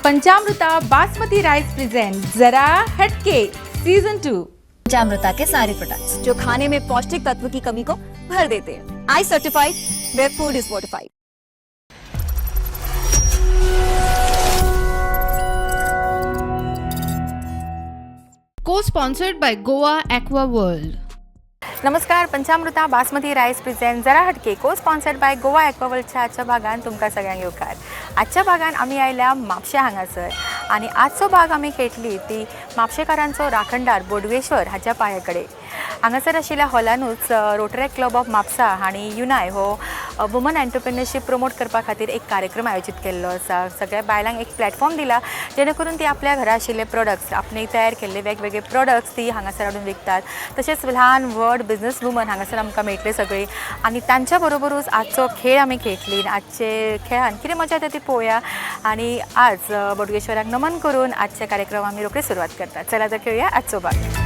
पंचामृता basmati rice present जरा हटके season 2। पंचामृता K सारे प्रोडक्ट्स जो खाने में पौष्टिक तत्व की कमी को भर देते हैं। I certified where food is fortified. Co-sponsored by Goa Aqua World. नमस्कार, पंचामृता बासमती राईस प्रेझेंट जरा हटके को स्पॉन्सर्ड बाय गोवा एक्वावर्ल्डच्या आजच्या भागान तुमकां सगळ्यांक येवकार। आजच्या भागान आमी आयल्या म्हापशें हांगासर आनी आजचो भाग आमी खेळटली ती म्हापशेकारांचो राखणदार बोडगेश्वर हाच्या पांया कडेन। हांगासर आशिल्ल्या हॉलानूच रोटरॅक्ट क्लब ऑफ म्हापसा हांणी युनाय हो वुमन एंटरप्रिनरशीप प्रमोट करपा खातीर एक कार्यक्रम आयोजीत केल्लो आसा। सगळ्या बायलांक एक प्लॅटफॉर्म दिला जेणे करून ती आपल्या घरा आशिल्ले प्रोडक्ट्स, आपणे तयार केल्ले वेगवेगळे प्रोडक्ट्स ती हांगासर हाडून विकतात। तशेंच ल्हान व्हड बिजनस वुमन हांगासर आमकां मेळटले सगळी आनी तांच्या बरोबरूच आजचो खेळ आमी खेळटली। आजचे खेळान कितें मजा येता ती पळोवया आनी आज बोडगेश्वराक नमन करून आजच्या कार्यक्रम आमी रोखडी सुरवात करतात। चला तर खेळुया आजचो भाग।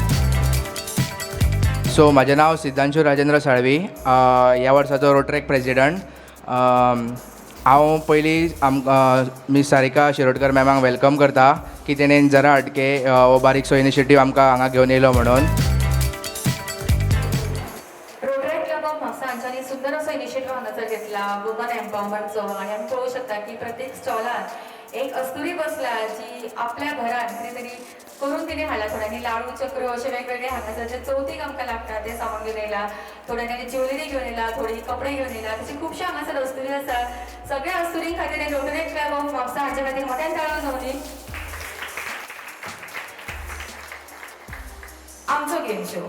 सो म्हाजें नांव सिद्धांशू राजेंद्र साळवी, ह्या वर्साचो रोटरॅक्ट प्रेजिडंट। हांव पयलीं आमकां मीस सारिका शिरोडकर मॅमाक welcome करता की तेणेन जरा हटके हो बारीकसो इनिशिएटीव आमकां हांगा घेवन येयलो म्हणून। रोटरॅक्ट क्लब ऑफ म्हापसा हांच्यांनी सुंदर असो इनिशिएटीव हांगासर घेतला वुमन एम्पावरमेंटचो आनी आमी पळोवंक शकता की प्रत्येक स्टॉलान एक अस्तुरी बसला जी आपल्या घरान कितें तरी करून तिणें हाडला। थोड्यांनी लाडू चक्र अशे वेगवेगळे हांगासर जे चवथीक आमकां लागता ते सामान घेवन येयला, थोड्यांनी ज्वेलरी घेवन येयला, थोडी कपडे घेवन येयला। तशी खुबश्यो हांगासर अस्तुरी आसा। सगळ्या अस्तुरीं खातीर रोटरॅक्ट क्लब ऑफ म्हापसा हांचे खातीर मोठ्यान ताळो जावनी। आमचो गेम शो,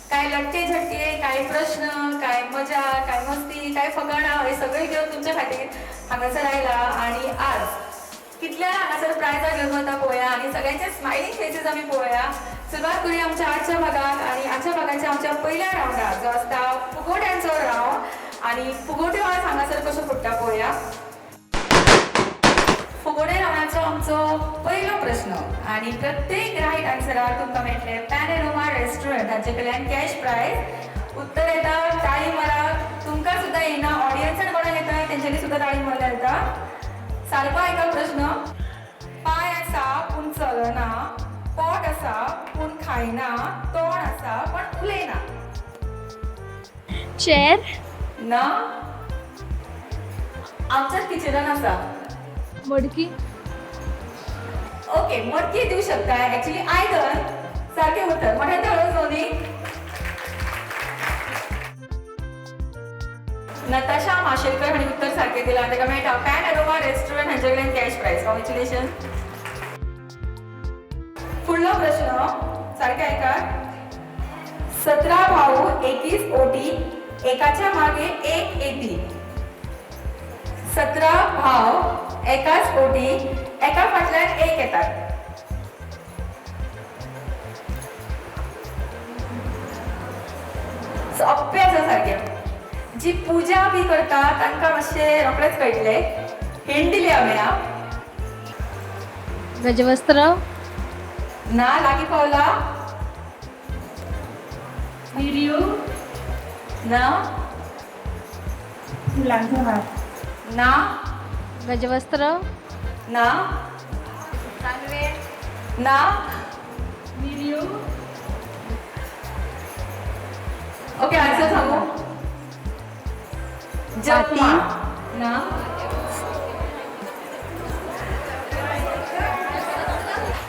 काय लटके झटके, काय प्रश्न, काय मजा, काय मस्ती, काय फकाणां, हे सगळें घेवन तुमच्या खातीर हांगासर आयला। आनी आज कितल्या हांगासर प्रायजां घेवन वता पळोवया आनी सगळ्यांचे स्मायलींग फेसीस आमी पळोवया। सुरवात करूया आमच्या आजच्या भागाक आनी आजच्या भागाच्या आमच्या पयल्या रावंडाक जो आसता फुगोट्यांचो रावंड आनी फुगोट्यो आज हांगासर कश्यो फुट्टा पळोवया। फुगोटे रावंडाचो आमचो पयलो प्रश्न आनी प्रत्येक रायट आन्सराक तुमकां मेळटलें पॅनोरमा रेस्टॉरंट हांचे कडल्यान कॅश प्रायज। उत्तर येता ताळी मारा, तुमकां सुद्दां येना, ऑडियन्सान कोणाक येता तेंच्यांनी सुद्दां ताळी मारल्यार येता। सारको आयका प्रश्न। पांय आसा पूण चलना, पोट आसा पूण खायना, तोंड आसा पूण उलयना। चेअर ना, आमच्याच किचनान आसा। मडकी। ओके, मडकी दिवं शकता। ऍक्च्युली आयदन सारकें उत्तर। मोठ्यान ताळयो जावनी। नताशा माशेलकर हांणी उत्तर सारकें दिलां, ताका मेळटा पॅनोरमा रेस्टॉरंट हांचे कडल्यान कॅश प्रायज। कॉंग्रेच्युलेशन। फुडलो प्रश्न सारकें आयकात। 17 भाऊ 21 ओटी, एकाच्या मागे एक येती। 17 भाव एकाच ओटी, एका फाटल्यान एक येतात। सोंपें आसा सारकें। जी पुजा बी करता तांकां मातशें रोखडेंच कळटलें। हिंट दिली हांवें। हा, गजवस्त्र ना, लागीं पावला। मिरयो ना, फुलांचो हार ना, गजवस्त्र ना, ना, मिरयो। ओके, आन्सर सांगू। जपमा ना,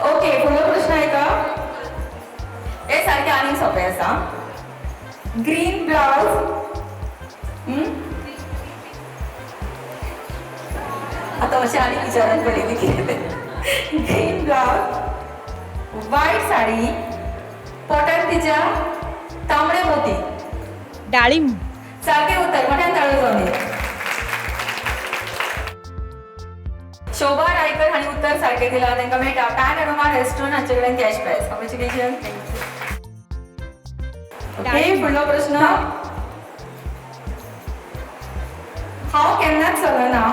ओके। फुडलो प्रश्न आयका। हे सारकें आनीक सोंपें आसा। ग्रीन ब्लाउज, आतां मातशें आनीक विचारान पडिल्ली कितें तें। ग्रीन ब्लाउज, वायट साडी, पोटान तिच्या तांबडे मोती। डाळिंब। सारकें उत्तर। मोठ्यान ताळयो जावनी। शोभा रायकर हांणी उत्तर सारकें दिलां, तांकां मेळटा पॅनोरमा रेस्टॉरंट हांचे कडल्यान कॅश प्रायज। कॉंग्रेच्युलेशन। ओके, फुडलो प्रश्न। हांव केन्नाच चलना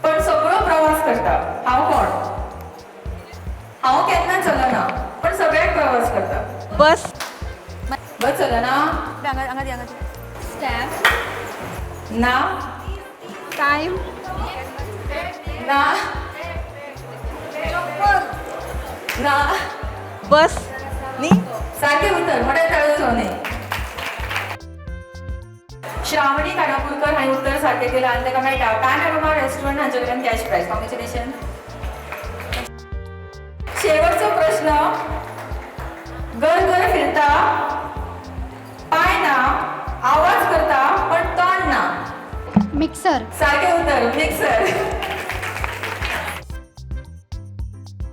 पण सगळो प्रवास करता। हांव कोण? हांव केन्ना चलना पण सगळ्याक प्रवास करता। बस। बस चलना। स्टॅम्प ना, टाइम ना, ना. बस न्ही. सारकें उत्तर, मोठ्यान ताळयो जावं. श्रावणी खानापूरकर हांणी उत्तर सारकें दिलां आनी ताका मेळटा पॅनोरमा रेस्टॉरंट हांचे कडल्यान कॅश प्रायज. कॉंग्रेच्युलेशन. शेवटचो प्रश्न. घर घर फिरता, पाय ना, आवाज करता पण तोंड ना. मिक्सर. सारकें उत्तर, मिक्सर.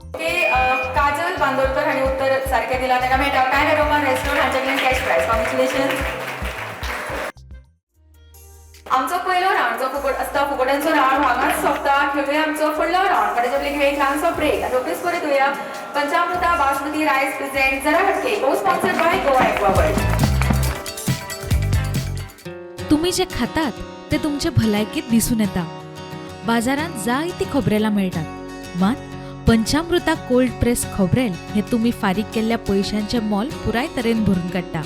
ओके, काजल बांदोडकर हांणी उत्तर सारकें दिलां, ताका मेळटा पॅनोरमा रेस्टॉरंट हांचे कडल्यान कॅश प्रायज. कॉंग्रेच्युलेशन. आमचो पयलो रावंड जो फुकट आसता, फुकट्यांचो रावंड हांगाच सोंपता. खेळुया आमचो फुडलो रावंड, पण तेच्या पयलीं घेवया एक ल्हानसो ब्रेक आनी रोखडीच परत येवया. पंचामृता बासमती रायस प्रेझेंट जरा हटके, co-sponsored by Goa Aqua World. तुमी जे खातात ते तुमचे भलायकेत दिसून येता. बाजारांत जायतीं खोबरेलां मेळटात, मात पंचामृता कोल्ड प्रेस खोबरेल हें तुमी फारीक केल्ल्या पयशांचें मोल पुराय तरेन भरून काडटा.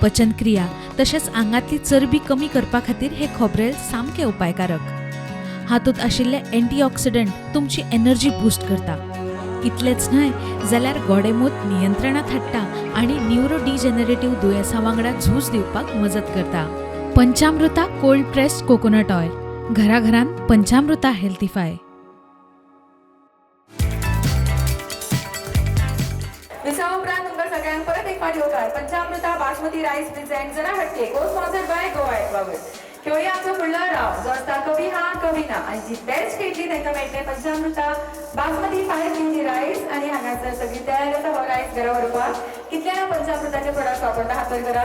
पचनक्रिया तशेंच आंगांतली चरबी कमी करपा खातीर हें खोबरेल सामकें उपायकारक. हातूंत आशिल्ले एंटीऑक्सिडंट तुमची एनर्जी बूस्ट करता. इतलेंच न्हय जाल्यार गोडेंमूत नियंत्रणांत हाडटा आनी न्युरो डिजनरेटीव दुयेंसां वांगडा झूज दिवपाक मजत करता. पंचामृता कोल्ड प्रेस्ड कोकोनट ऑयल, घराघरांत पंचामृता हेल्थीफाय. विसवा उपरांत तुमकां सगळ्यांक परत एक फावट येवकार. पंचामृता बासमती रायस प्रेझेंट जरा हटके, co-sponsored by Goa aqua. खेळुया आमचो फुडलो रावंड जो आसता कभी हा कभी ना आनी जी बेस्ट खेळटली तांकां मेळटलें पंचामृता बासमती 5 केजी रायस. आनी हांगासर सगळी तयार आसा हो रायस घरा व्हरपाक. कितल्या जाणां पंचामृताचे प्रोडक्ट वापरता, हात वयर करा.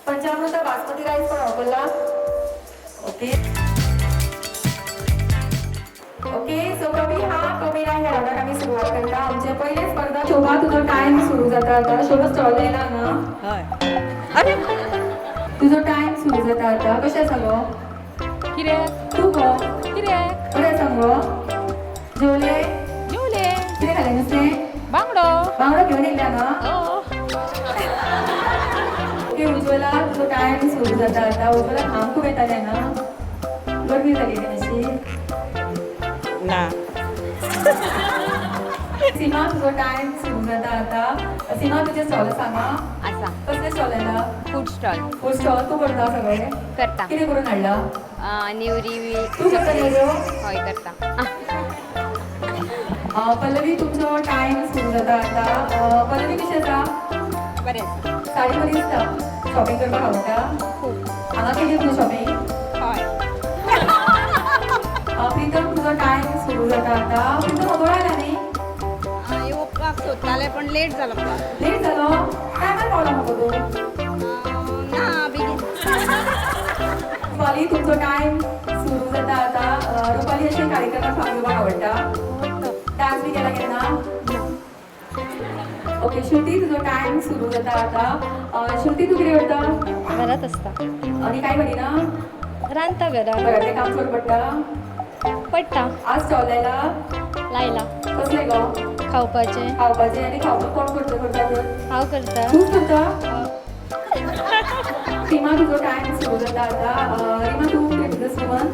पंचामृता बासमती रायस कोण वापरला? ओके ओके, सो कभी हा कभी ना ह्या राउंडाक आमी सुरवात करता. आमचे पयले स्पर्धा. शोभा, तुजो टायम सुरू जाता आता. शोभा, स्टॉल येयला ना? हय, अरे. तुजो टायम सुरू जाता आता. कशें आसा गो? कित्याक? तूं गो? कित्याक? बरें आसा गो? जेवले? जेवले. कितें खालें नुस्तें? बांगडो. बांगडो घेवन येयल्या हांगा? हो. ओके, उज्वला, तुजो टायम सुरू जाता आता. उज्वला, घाम खूब येताले हांगा, गरमी जाली न्ही मातशी? ना. सीमा, तुजो टायम सुरू जाता आता. सीमा, तुजें स्टॉल आसा हांगा? आसा. कसलें स्टॉल येला? Food stall. Food stall. तूं करता सगळें? करता. कितें करून हाडला? नेवरी. तूं करता नेवऱ्यो? हय, करता. पल्लवी, तुमचो टायम सुरू जाता आता. पल्लवी, कशें आसा? बरें आसा. साडी बरी दिसता. शॉपिंग करपाक आवडटा? खूब. हांगा केली तुवें शॉपिंग? हय. प्रितम, तुजो टायम सुरू जाता आता. प्रितम, खबर आयला न्ही? येवपाक सोदतालें पण लेट जालो म्हाका. लेट जालो? टायमार पावला मगो तूं. ना, बेगीन. रुपाली, तुमचो टायम सुरू जाता आता. रुपाली, अशें कार्यक्रमात भाग घेवपाक आवडटा? डान्स बी केला केन्ना? ओके, श्रुती, तुजो टायम सुरू जाता आता. श्रुती, तूं कितें करता? घरात आसता. आनी कांय करिना? रांदता घरात. घरातलें काम चड पडटा? पडटा. आज स्टॉल लायला? लायला. कसलें गो? खावपाचें. खावपाचें. आनी खावपाक कोण करता करता तर? हांव करता. तूंच करता? रिमा, तुजो टायम सुरू जाता आता. रिमा, तूं कितें बिजनस वुमन?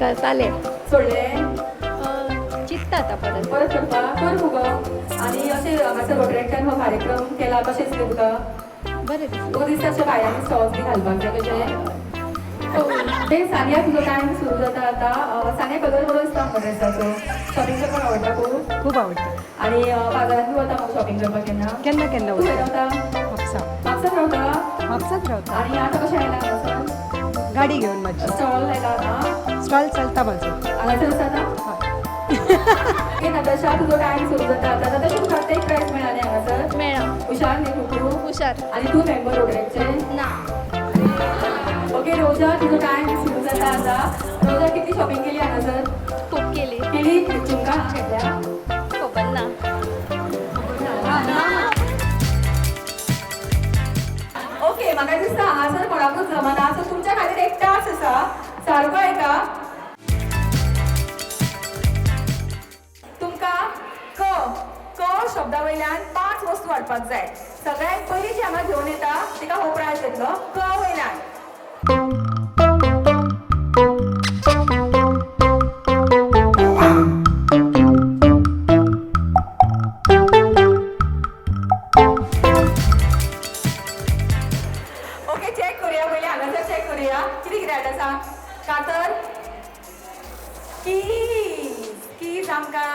करताले. सोडलें? चिंत्ता आतां परत. परत करपा? कर मुगो. आनी अशें हांगासर रोटरेक्टान हो कार्यक्रम केला, कशें दिसलें तुका? बरें दिसलें. तुका दिसता अशें भायल्यान स्टॉल्स बी घालपाक जाय कशें ते? सानिया, तुजो टायम सुरू जाता आता. सानिया, कलर बरो दिसता मुगो ड्रेसाचो. शॉपिंग करपाक आवडटा खूब? खूब आवडटा. आनी बाजारांत बी वता मगो शॉपिंग करपाक केन्ना? केन्ना केन्ना. तूं खंय रावता? म्हापसा. म्हापसात रावता? म्हापसाच रावता. आनी आतां कशें आयला हांगासर? गाडी घेवन माझी. स्टॉल लायला हांगा? स्टॉल चलता म्हाजो. हांगासर आसा आतां? ओके, नताशा, तुजो टायम सुरू जाता आतां. नताशा, तुका आतां एक प्रायज मेळ्ळा हांगासर? मेळ्ळा. हुशार न्ही खूब तूं? हुशार. आनी तूं मेंबर रोटरेक्टचे? ना. ओके, रोजा, तुजो टायम सुरू जाता आतां. रोजा, कितली शॉपिंग केली हांगासर? खूब केली. केली? झुमका घेतल्या? खबर ना. ओके, म्हाका दिसता हांगासर कोणाकूच जमना, सो तुमच्या खातीर एक टास्क आसा. सारको आयका. तुमकां क क शब्दा वयल्यान पांच वस्तू हाडपाक जाय. सगळ्यांत पयलीं जी हांगा घेवन येता तिका हो प्रायज येतलो. क वयल्यान. कितें हाडटा सांग. कातर, कीज, कीज आमकां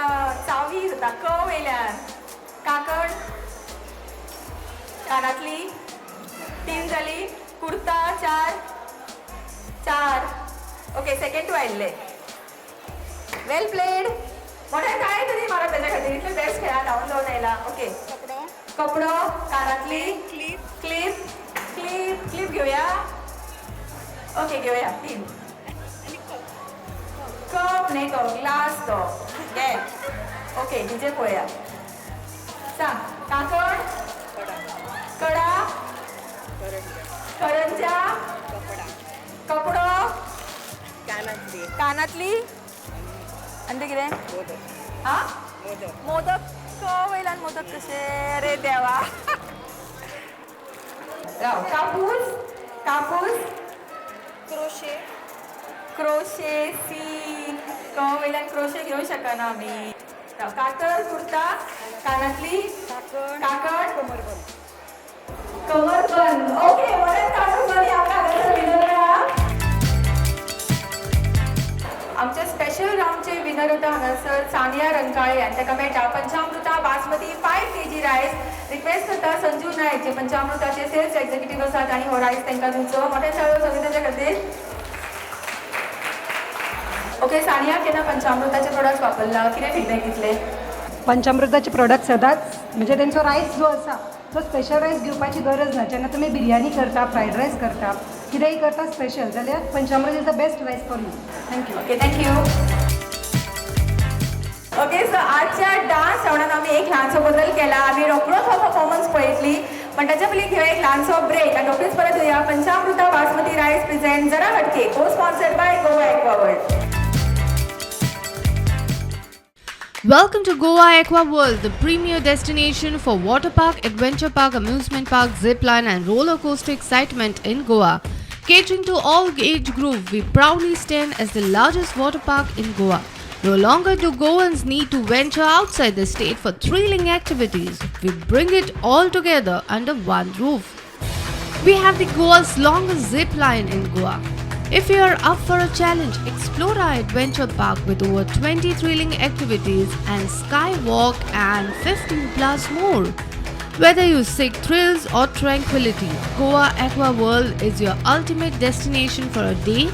चावी जाता क वयल्यान. काकण, कानांतली, तीन जाली. कुर्ता, चार, चार. ओके, सेकंड टू आयिल्ले. वेल प्लेड. मोठ्यान काय तरी मारा ताच्या खातीर, इतले बेस्ट खेळा, धांवन धांवन आयला. ओके, कपडो, कानांतली, क्लिप, क्लिप, क्लिप, क्लिप घेवया. ओके, घेवया. तीन. कप न्ही, तो ग्लास तो घे. ओके, हिजे पळोवया. सांग. काकण, कडा, करंजा, कपडो, कानातली आनी ते कितें? हा, मोदक. क वयल्यान मोदक कशे रे देवा? राव. कापूस, कापूस, क्रोशे. क्रोशे, सी, क वयल्यान क्रोशे घेवंक शकना आमी. राव. कातर, कुर्ता, कानातली, काकण, कमरबंद. ओके, बरें काडून बरी. आमकां हांगासर विनर मेळ्ळा. आमच्या स्पेशल रावंडचे विनर होता हांगासर सानिया रंकाळे आनी ताका मेळटा पंचामृता बासमती 5 kg rice. Request करता संजू नायक, जे पंचामृताचे सेल्स एक्झिक्युटीव आसात आनी हो रायस तांकां दिवचो. मोठ्या चालू सगळे ताच्या खातीर. ओके, सानिया, केन्ना पंचामृताचे प्रोडक्ट वापरला? कितें फिडबॅक दितले? पंचामृताचे प्रोडक्ट सदांच, म्हणजे तेंचो रायस जो आसा तो स्पेशल रायस घेवपाची गरज ना. जेन्ना तुमी बिरयानी करता, फ्रायड रायस करता, कितेंय करता स्पेशल जाल्यार पंचामृत is the best rice for you. Thank you. Okay, thank you. Okay, so आजच्या डान्स रावंडान आमी एक ल्हानसो बदल केला. आमी रोखडोच हो परफॉर्मन्स पळयतली, पण ताच्या पयलीं घेवया एक ल्हानसो ब्रेक आनी रोखडीच परत येवया. पंचामृता बासमती रायस प्रेझेंट जरा हटके, को sponsored by Goa Aquaworld. Welcome to Goa Aqua World, the premier destination for water park, adventure park, amusement park, zip line, and roller coaster excitement in Goa. Catering to all age group, we proudly stand as the largest water park in Goa. No longer do Goans need to venture outside the state for thrilling activities. We bring it all together under one roof. We have the Goa's longest zip line in Goa. If you are up for a challenge, explore our adventure park with over 20 thrilling activities and skywalk and 15 plus more. Whether you seek thrills or tranquility, Goa Aqua World is your ultimate destination for a day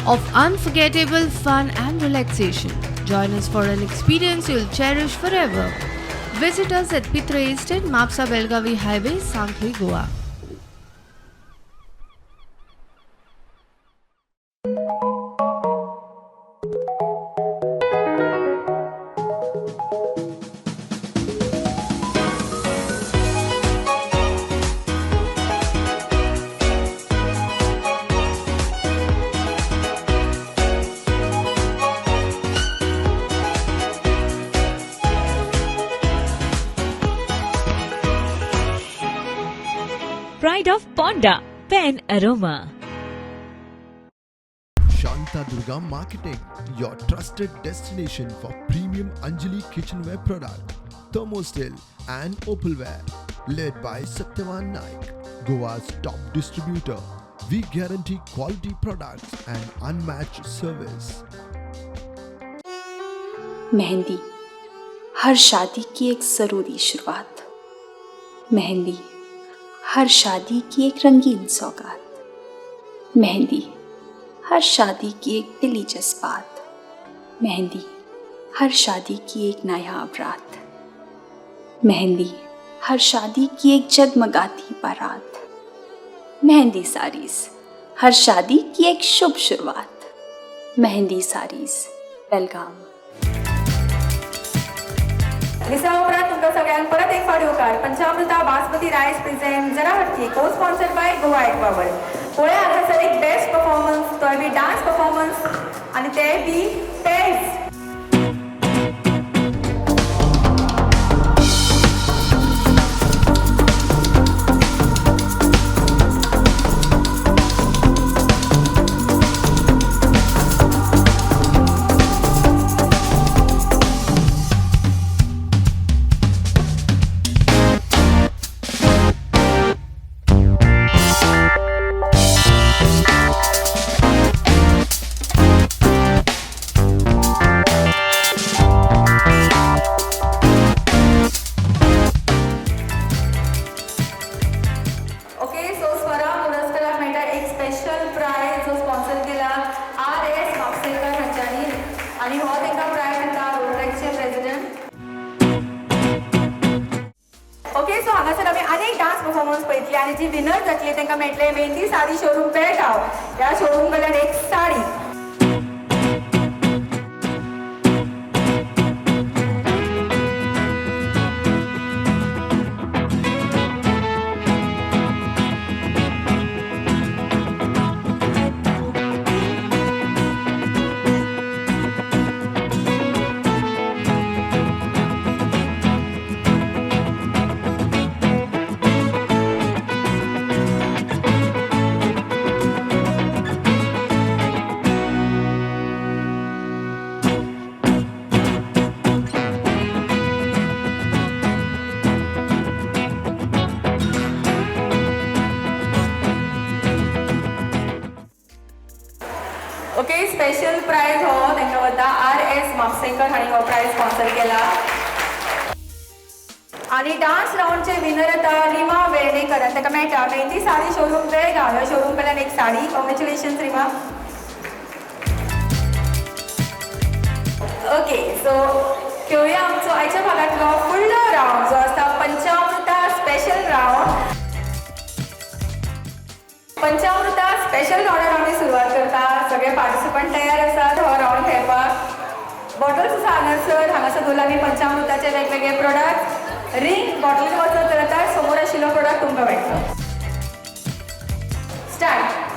of unforgettable fun and relaxation. Join us for an experience you'll cherish forever. Visit us at Pitre Estate, Mapsa Belgavi Highway, Sankhli, Goa. Pride of Ponda, Pen Aroma. Shanta Durga Marketing, your trusted destination for premium Anjali kitchenware product, thermosteel and opalware. Led by Satyavan Naik, Goa's top distributor. We guarantee quality products and unmatched service. Mehndi हर शादी की एक ज़रूरी शुरुआत, मेहंदी हर शादी की एक रंगीन सौगात, मेहंदी हर शादी की एक दिली जज्बात, मेहंदी हर शादी की एक नायाब रात, मेहंदी हर शादी की एक जगमगाती बारात, मेहंदी साड़ीज हर शादी की एक शुभ शुरुआत. मेहंदी साड़ीज, बेलगाम. विसवा उपरांत तुमकां सगळ्यांक परत एक फावट येवकार. पंचामृता बासमती रायस प्रेझेंट जरा हटके, को स्पॉन्सर्ड बाय गोवा एक्वावर्ल्ड. पळया हांगासर एक बेस्ट परफॉर्मन्स, तोय बी डान्स परफॉर्मन्स आनी ते बी बेस्ट. आनी हो तांकां प्रायज दिता रोट्रेकचे प्रेसिडेंट. ओके, सो हांगासर आमी आनी एक डान्स परफॉर्मन्स पळयतली आनी जी विनर जातली तांकां मेळटले मेहंदी साडी शोरूम बेळगांव ह्या शोरूम कडल्यान एक साडी. ओके, स्पेशल प्रायज हो तांकां वता. आर एस म्हापसेकर हांणी हो प्रायज स्पॉन्सर केला. आनी डान्स रावंडचे विनर येता रिमा वेर्णेकर आनी ताका मेळटा मेहंदी साडी शोरूम बेळगांव ह्या शोरूम कडल्यान एक sari. Congratulations Rima. Okay, so खेळुया आमचो आयच्या भागांतलो फुडलो रावंड जो आसा Panchamrita special round. Panchamrita special रावंडान आमी सुरवात करता. सगळे पार्टिसिपंट तयार आसात हो रावंड खेळपाक. बॉटल्स आसा हांगासर. हांगासर दवरला आमी पंचामृताचे वेगवेगळे प्रोडक्ट. रिंग बॉटलीन वचत जाल्यार आतां समोर आशिल्लो प्रोडक्ट तुमकां मेळटलो. स्टार्ट.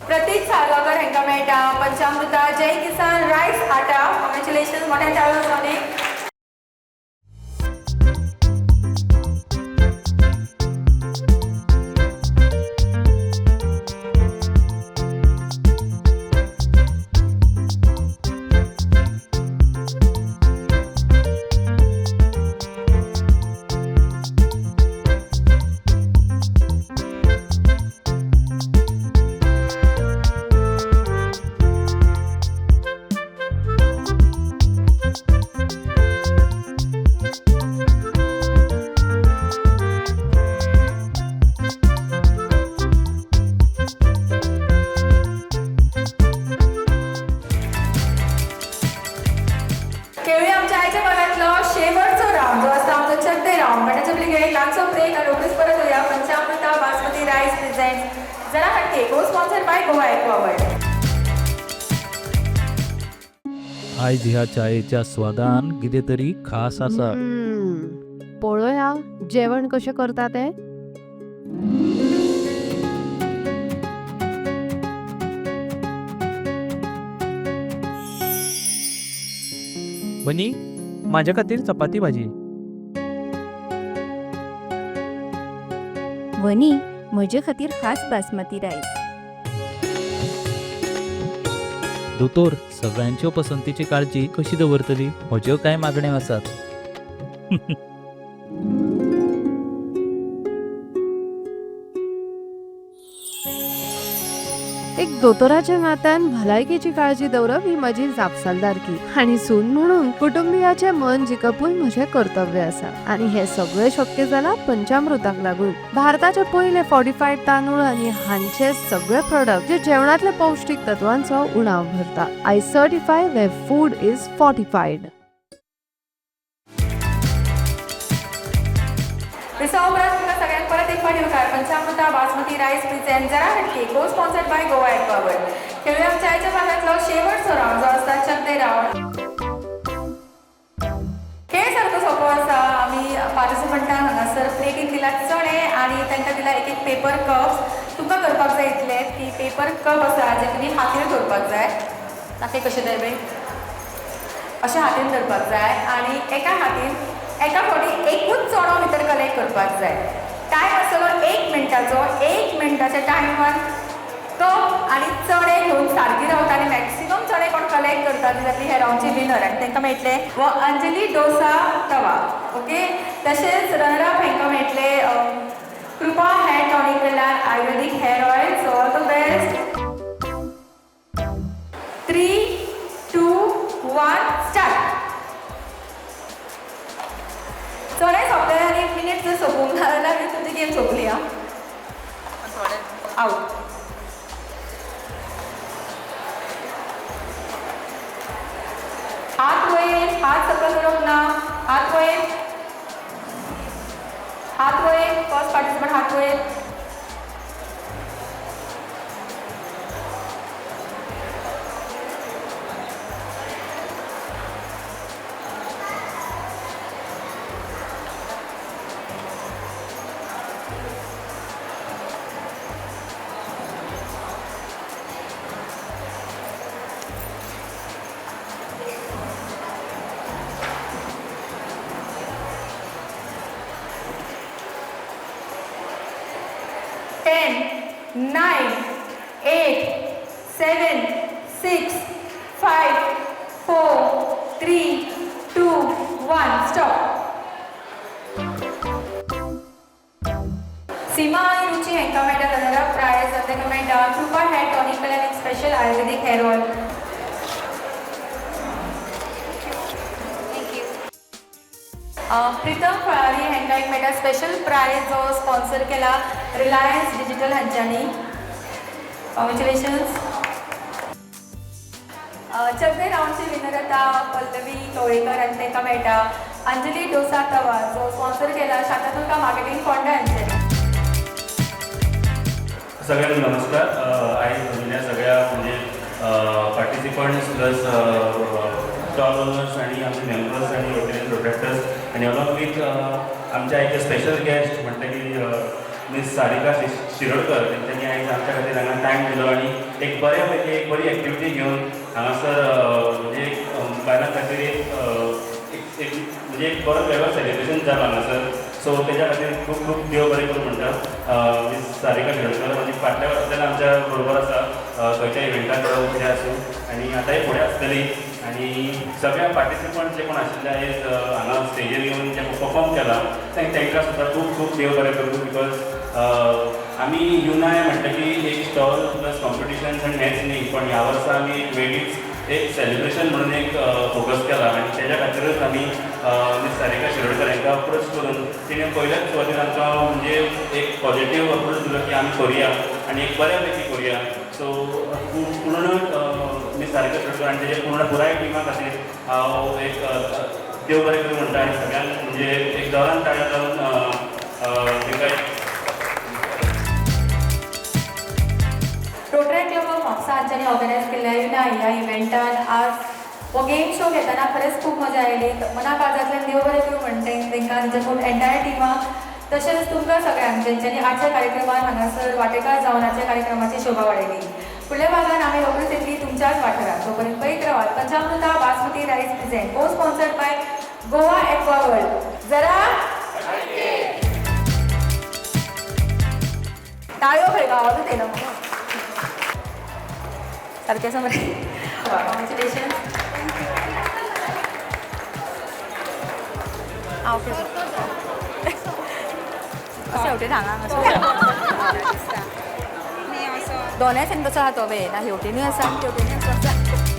प्रतीक साळगांवकर हांकां मेळटा पंचामृता जय किसान रायस आटा. कॉंग्रेच्युलेशन. मोठ्यान टाळयो जावनी. खेळूया आमच्या आयच्या भागांतलो शेवटचो रावंड जो आसता आमचो चकदे रावंड. पण ताच्या पयलीं घेवया ल्हानसो ब्रेक आनी रोखडीच परत येवया. पंचामृता बासमती रायस प्रेझेंट जरा हटके, को स्पॉन्सर बाय गोवा एक्वावर्ल्ड. आयज ह्या चायेच्या स्वादान कितें तरी खास आसा. पळोवया जेवण कशें करता तें. वनी, म्हाज्या खातीर चपाती भाजी. वनी, म्हजे खातीर खास बासमती रायस. दोतोर, सगळ्यांच्यो पसंतीची काळजी कशी दवरतली? म्हज्यो कांय मागण्यो आसात. एक दोतोराच्या नात्यान भलायकेची काळजी दवरप ही म्हजी जापसालदारकी आनी सून म्हणून कुटुंबियाचें मन जिखपूय म्हजें कर्तव्य आसा आनी हें सगळें शक्य जालां पंचामृताक लागून. भारताचे पयले फॉर्टिफायड तांदूळ आनी हांचे सगळे प्रोडक्ट जे जेवणातले पौश्टीक तत्वांचो उणाव भरता. I certify where food is fortified. विसवा उपरांत तुमकां सगळ्यांक परत एक फावट येवकार. पंचामृता बासमती रायस प्रिझेंट जरा हटके, को स्पॉन्सर्ड बाय गोवा एक्वावर्ल्ड. खेळूया आमच्या आयच्या भागांतलो शेवटचो रावंड जो आसता चकदे रावंड. खेळ सारको सोंपो आसा. आमी पार्टिसिपंटांक हांगासर प्लेटीन दिला चणे आनी तांकां दिला एक एक पेपर कप्स. तुमकां करपाक जाय इतलें की पेपर कप आसा जे तुमी हातीन दवरपाक जाय. दाखय कशें तें बाय. अशें हातीन धरपाक जाय आनी एका हातीन एका फावटी एकूच चणो भितर कलेक्ट करपाक जाय. टायम आसतलो एक मिनटाचो. एक मिनटाच्या टायमान कप आनी चणे घेवन सारकी रावता आनी मॅक्सिमम चणे कोण कलेक्ट करता ती जातली ह्या रावंडची विनर आनी तांकां मेळटले हो अंजली डोसा तवा. ओके, तशेंच रनर अप हांकां मेळटले कृपा हेअर टॉनिक कडल्यान आयुर्वेदीक hair oil. So all the best. 3, 2, 1, start. चणे सोंपले आनी मिनीट जर सोंपूंक ना जाल्यार तुमची गेम सोंपली आं. आवट. हात वयर, हात सकयल दवरप ना. हात वयर, हात वयर. फर्स्ट पार्टिसिपंट हात वयर. 10, 9, 8, 7, 6, 5, 4, 3, 2, 1. Stop. सीमा आनी रुची हांकां मेळटा रनर अप प्रायज. तांकां मेळटा कृपा हेअर टॉनिक कडल्यान एक स्पेशल आयुर्वेदीक हेअर ऑयल. प्रितम फळारी हांकां एक मेळटा स्पेशल प्रायज जो स्पॉन्सर केला रिलायन्स डिजिटल हांच्यांनी. कॉंग्रेच्युलेशन्स. चवथे रावंडचे विनर आतां पल्लवी कवळेकर आनी तांकां मेळटा अंजली डोसा तवा जो स्पॉन्सर केला शांतादुर्गा मार्केटींग फोंडा हांच्यांनी. सगळ्यांना नमस्कार. आयज जमिल्ल्या सगळ्या म्हणजे पार्टिसिपंट्स प्लस स्टॉल ओनर्स आनी आमचे मेंबर्स आनी रोटरी प्रोटेक्टर्स आनी अलॉंग विथ आमच्या एक स्पेशल गेस्ट म्हणटा की मिस सारिका शिरोडकर, तेंच्यांनी आयज आमच्या खातीर हांगा टायम दिलो आनी एक बऱ्या पैकी एक बरी एक्टिविटी घेवन हांगासर म्हणजे एक बायलां खातीर एक एक म्हणजे एक बरो वेगळो सेलिब्रेशन जालो हांगासर. सो तेज्या खातीर खूब खूब देव बरें करूं म्हणटा मिस सारिका शिरोडकर. म्हणजे फाटल्या वर्सांतल्यान आमच्या बरोबर आसा, खंयच्या इव्हेंटाक कितें आसूं आनी आतांय फुडें आसतली. आनी सगळ्या पार्टिसिपंट जे कोण आशिल्ले आयज हांगा स्टेजीर येवन जे परफॉर्म केला तांकां सुद्दां खूब खूब देव बरें करूं, because आमी युनाय म्हणटा की एक स्टॉल प्लस कॉम्पिटिशन्स आनी हेंच न्ही, पण ह्या वर्सा आमी एक वेगळीच एक सेलिब्रेशन म्हणून एक फोकस केला आनी तेज्या खातीरूच आमी मिस सारिका शिरोडकर हांकां अप्रोच करून तिणें पयल्याच सुवातेर आमकां म्हणजे एक पॉझिटीव अप्रोच दिलो की आमी करुया आनी एक बऱ्या पैकी करुया. सो पूर्ण मिस सारिका शिरोडकर आनी तेजे पूर्ण पुराय टिमा खातीर हांव एक देव बरें करूं म्हणटा आनी सगळ्यांक म्हणजे एक जोरान ताळयो लावन तांकां. रोटरी क्लब ऑफ म्हापसा हांच्यांनी ऑर्गनायज केल्ल्या युनाय ह्या इव्हेंटान आज हो गेम शो घेतना खरेंच खूब मजा आयली. मना काळजांतल्यान देव बरें करूं म्हणटा तांकां, तांच्या खूब एंटायर टिमाक, तशेंच तुमकां सगळ्यांक जेंच्यांनी आजच्या कार्यक्रमान हांगासर वांटेकार जावन आजच्या कार्यक्रमाची शोभा वाडयली. फुडल्या भागान आमी रोखडीच येतली तुमच्याच वाठारांत. तोपर्यंत पळयत रावात Panchamruta basmati rice present co sponsored by Goa Aqua World. जरा टाळयो खंय गावातूच येयला मगो सारकें आसा मरे. कॉंग्रेच्युलेशन्स. आं ओके. अशें हेवटेन हांगा हांगा दोनाय सायडीन तसो आहा तो ना हेवटेनूय आसा आनी तेवटेनूय आसा.